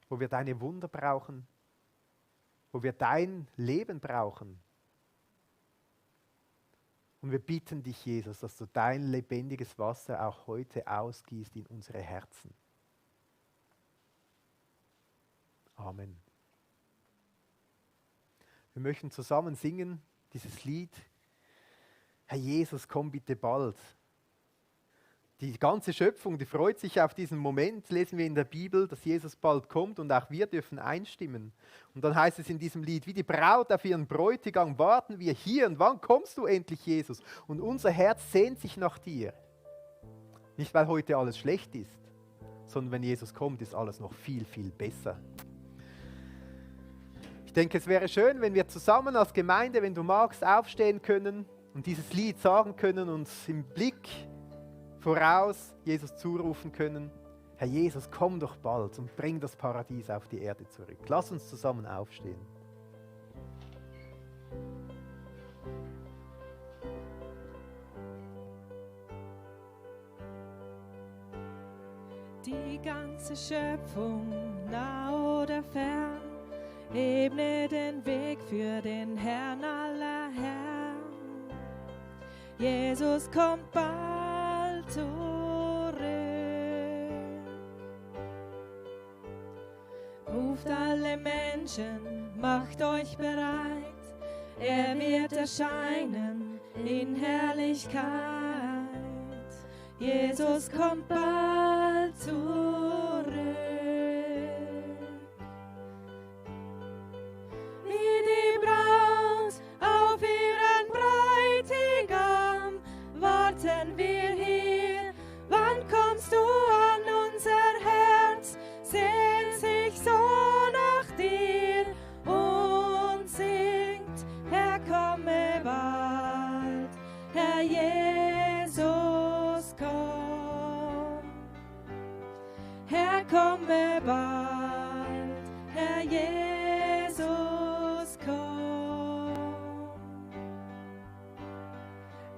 wo wir deine Wunder brauchen, wo wir dein Leben brauchen. Und wir bitten dich, Jesus, dass du dein lebendiges Wasser auch heute ausgießt in unsere Herzen. Amen. Wir möchten zusammen singen dieses Lied, Herr Jesus, komm bitte bald. Die ganze Schöpfung, die freut sich auf diesen Moment, lesen wir in der Bibel, dass Jesus bald kommt und auch wir dürfen einstimmen. Und dann heißt es in diesem Lied, wie die Braut auf ihren Bräutigam warten wir hier und wann kommst du endlich, Jesus? Und unser Herz sehnt sich nach dir. Nicht, weil heute alles schlecht ist, sondern wenn Jesus kommt, ist alles noch viel, viel besser. Ich denke, es wäre schön, wenn wir zusammen als Gemeinde, wenn du magst, aufstehen können und dieses Lied sagen können, uns im Blick voraus Jesus zurufen können, Herr Jesus, komm doch bald und bring das Paradies auf die Erde zurück. Lass uns zusammen aufstehen. Die ganze Schöpfung, nah oder fern, ebne den Weg für den Herrn aller Herren. Jesus kommt bald zurück. ruft alle Menschen, macht euch bereit. Er wird erscheinen in Herrlichkeit. Jesus kommt bald zurück. Wie die Braut auf ihren Bräutigam warten wir hier. Wann kommst du an unser Herz? Sehnt sich so nach dir und singt, Herr, komme bald, Herr Jesus, komm. Herr, komme bald, Herr Jesus, komm.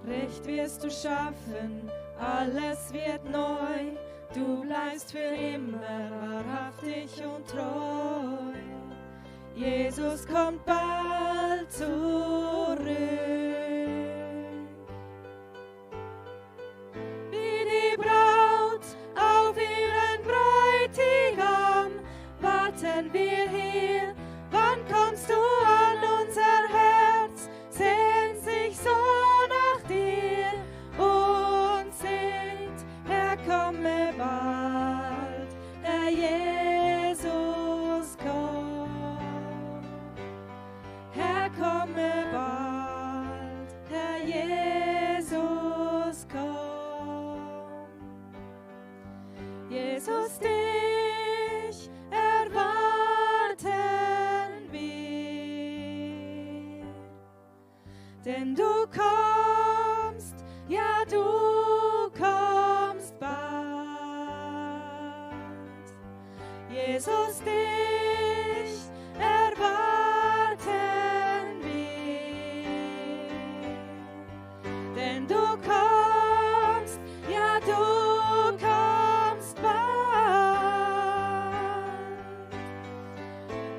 Recht wirst du schaffen, alles wird neu. Du bleibst für immer wahrhaftig und treu. Jesus kommt bald zurück. Wie die Braut auf ihren Bräutigam warten wir hier. Wann kommst du an unser Herz? Sehnt sich so nach dir und singt, Herr, komme bald, Herr Jesus, komm. Herr, komme bald, Herr Jesus, komm. Jesus, dich erwarten wir, denn du kommst, ja du kommst bald. Jesus, dich erwarten wir, denn du kommst, ja du kommst bald.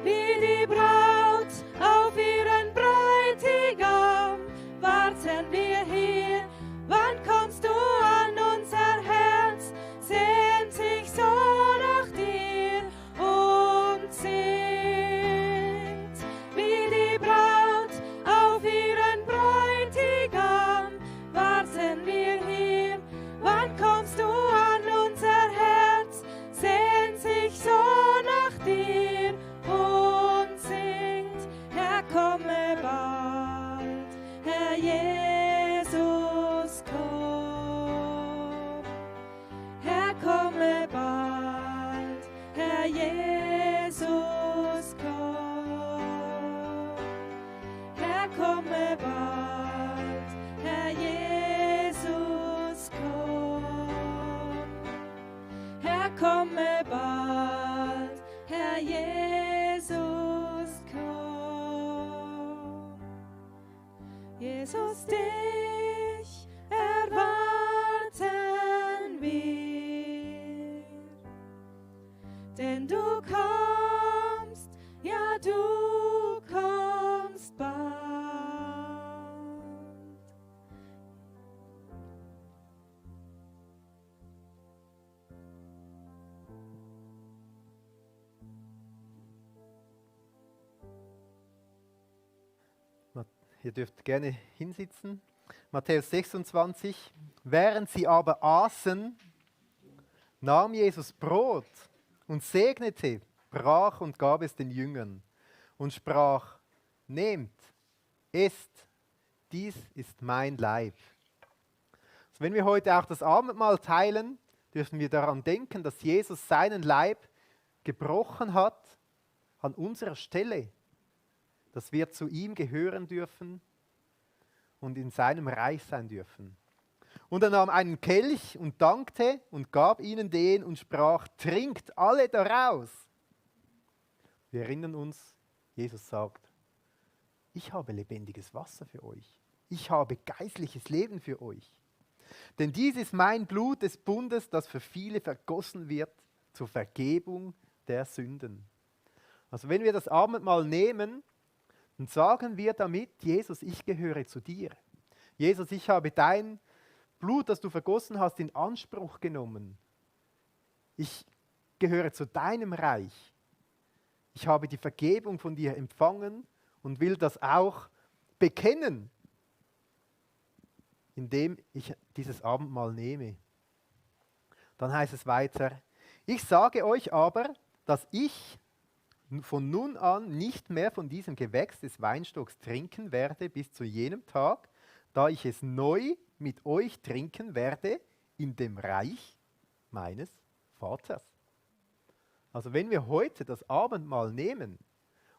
Wie die Braut auf ihren Bräutigam warten wir hier. Wann kommst du an unser Herz? Sehnt sich so nach dir und singt. Wie die Braut auf ihren Bräutigam warten wir hier. Wann kommst du an unser Herz? Sehnt sich so nach dir und singt. Herr, komme bald, Herr Jesus, komm. Herr, komme bald, Herr Jesus, komm. Herr, komme bald, Herr Jesus, komm. Herr, komme bald, Herr Jesus, komm. Jesus, dich erwarten wir, denn du kommst, ja du kommst bald. Ihr dürft gerne hinsitzen. Matthäus 26. Während sie aber aßen, nahm Jesus Brot und segnete, brach und gab es den Jüngern und sprach, nehmt, esst, dies ist mein Leib. Also wenn wir heute auch das Abendmahl teilen, dürfen wir daran denken, dass Jesus seinen Leib gebrochen hat an unserer Stelle, dass wir zu ihm gehören dürfen und in seinem Reich sein dürfen. Und er nahm einen Kelch und dankte und gab ihnen den und sprach, trinkt alle daraus. Wir erinnern uns, Jesus sagt, ich habe lebendiges Wasser für euch. Ich habe geistliches Leben für euch. Denn dies ist mein Blut des Bundes, das für viele vergossen wird zur Vergebung der Sünden. Also wenn wir das Abendmahl nehmen, dann sagen wir damit, Jesus, ich gehöre zu dir. Jesus, ich habe dein Blut, das du vergossen hast, in Anspruch genommen. Ich gehöre zu deinem Reich. Ich habe die Vergebung von dir empfangen und will das auch bekennen, indem ich dieses Abendmahl nehme. Dann heißt es weiter, ich sage euch aber, dass ich von nun an nicht mehr von diesem Gewächs des Weinstocks trinken werde bis zu jenem Tag, da ich es neu mit euch trinken werde in dem Reich meines Vaters. Also wenn wir heute das Abendmahl nehmen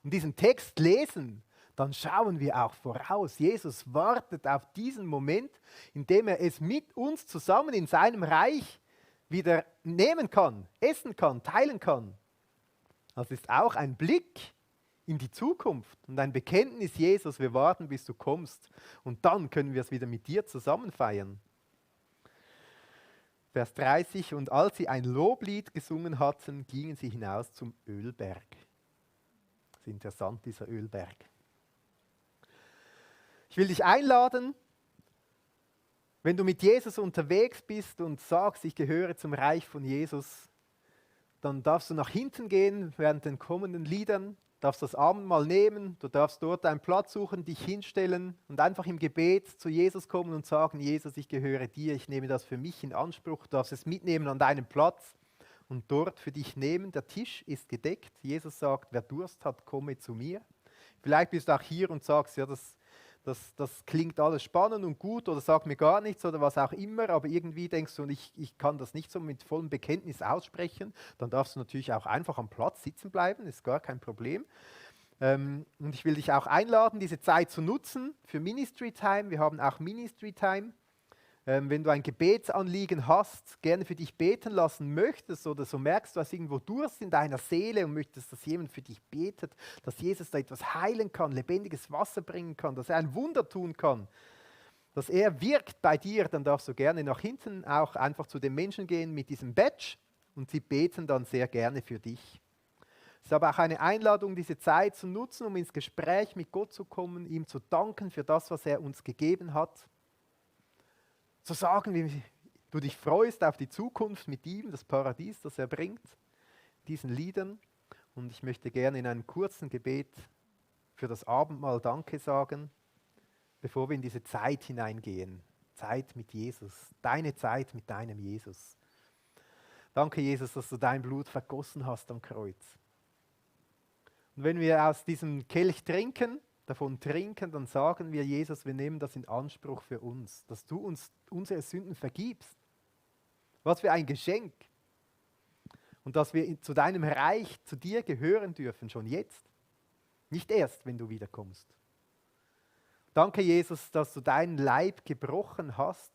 und diesen Text lesen, dann schauen wir auch voraus. Jesus wartet auf diesen Moment, in dem er es mit uns zusammen in seinem Reich wieder nehmen kann, essen kann, teilen kann. Das ist auch ein Blick in die Zukunft und ein Bekenntnis, Jesus, wir warten, bis du kommst. Und dann können wir es wieder mit dir zusammen feiern. Vers 30, und als sie ein Loblied gesungen hatten, gingen sie hinaus zum Ölberg. Das ist interessant, dieser Ölberg. Ich will dich einladen, wenn du mit Jesus unterwegs bist und sagst, ich gehöre zum Reich von Jesus, dann darfst du nach hinten gehen während den kommenden Liedern, darfst das Abendmahl nehmen, du darfst dort einen Platz suchen, dich hinstellen und einfach im Gebet zu Jesus kommen und sagen, Jesus, ich gehöre dir, ich nehme das für mich in Anspruch, du darfst es mitnehmen an deinen Platz und dort für dich nehmen. Der Tisch ist gedeckt. Jesus sagt, wer Durst hat, komme zu mir. Vielleicht bist du auch hier und sagst, ja, das klingt alles spannend und gut oder sag mir gar nichts oder was auch immer, aber irgendwie denkst du, ich kann das nicht so mit vollem Bekenntnis aussprechen, dann darfst du natürlich auch einfach am Platz sitzen bleiben, ist gar kein Problem. Und ich will dich auch einladen, diese Zeit zu nutzen für Ministry Time. Wir haben auch Ministry Time. Wenn du ein Gebetsanliegen hast, gerne für dich beten lassen möchtest oder so merkst, du hast irgendwo Durst in deiner Seele und möchtest, dass jemand für dich betet, dass Jesus da etwas heilen kann, lebendiges Wasser bringen kann, dass er ein Wunder tun kann, dass er wirkt bei dir, dann darfst du gerne nach hinten auch einfach zu den Menschen gehen mit diesem Badge und sie beten dann sehr gerne für dich. Es ist aber auch eine Einladung, diese Zeit zu nutzen, um ins Gespräch mit Gott zu kommen, ihm zu danken für das, was er uns gegeben hat. Zu sagen, wie du dich freust auf die Zukunft mit ihm, das Paradies, das er bringt, diesen Liedern. Und ich möchte gerne in einem kurzen Gebet für das Abendmahl Danke sagen, bevor wir in diese Zeit hineingehen. Zeit mit Jesus, deine Zeit mit deinem Jesus. Danke, Jesus, dass du dein Blut vergossen hast am Kreuz. Und wenn wir aus diesem Kelch davon trinken, dann sagen wir, Jesus, wir nehmen das in Anspruch für uns, dass du uns unsere Sünden vergibst. Was für ein Geschenk. Und dass wir zu deinem Reich, zu dir gehören dürfen, schon jetzt. Nicht erst, wenn du wiederkommst. Danke, Jesus, dass du deinen Leib gebrochen hast.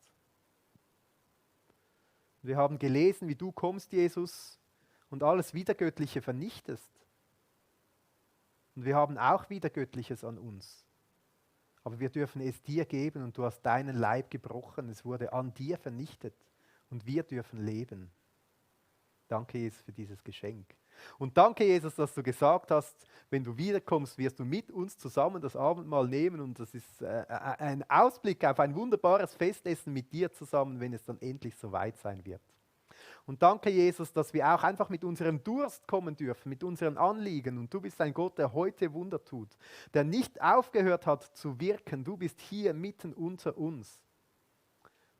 Wir haben gelesen, wie du kommst, Jesus, und alles Widergöttliche vernichtest. Und wir haben auch wieder Göttliches an uns. Aber wir dürfen es dir geben und du hast deinen Leib gebrochen. Es wurde an dir vernichtet und wir dürfen leben. Danke, Jesus, für dieses Geschenk. Und danke, Jesus, dass du gesagt hast, wenn du wiederkommst, wirst du mit uns zusammen das Abendmahl nehmen. Und das ist ein Ausblick auf ein wunderbares Festessen mit dir zusammen, wenn es dann endlich soweit sein wird. Und danke, Jesus, dass wir auch einfach mit unserem Durst kommen dürfen, mit unseren Anliegen. Und du bist ein Gott, der heute Wunder tut, der nicht aufgehört hat zu wirken. Du bist hier mitten unter uns.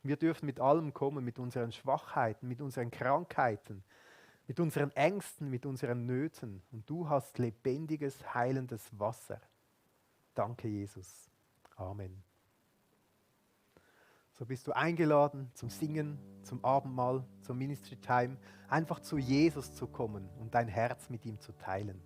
Wir dürfen mit allem kommen, mit unseren Schwachheiten, mit unseren Krankheiten, mit unseren Ängsten, mit unseren Nöten. Und du hast lebendiges, heilendes Wasser. Danke, Jesus. Amen. So bist du eingeladen zum Singen, zum Abendmahl, zum Ministry Time, einfach zu Jesus zu kommen und dein Herz mit ihm zu teilen.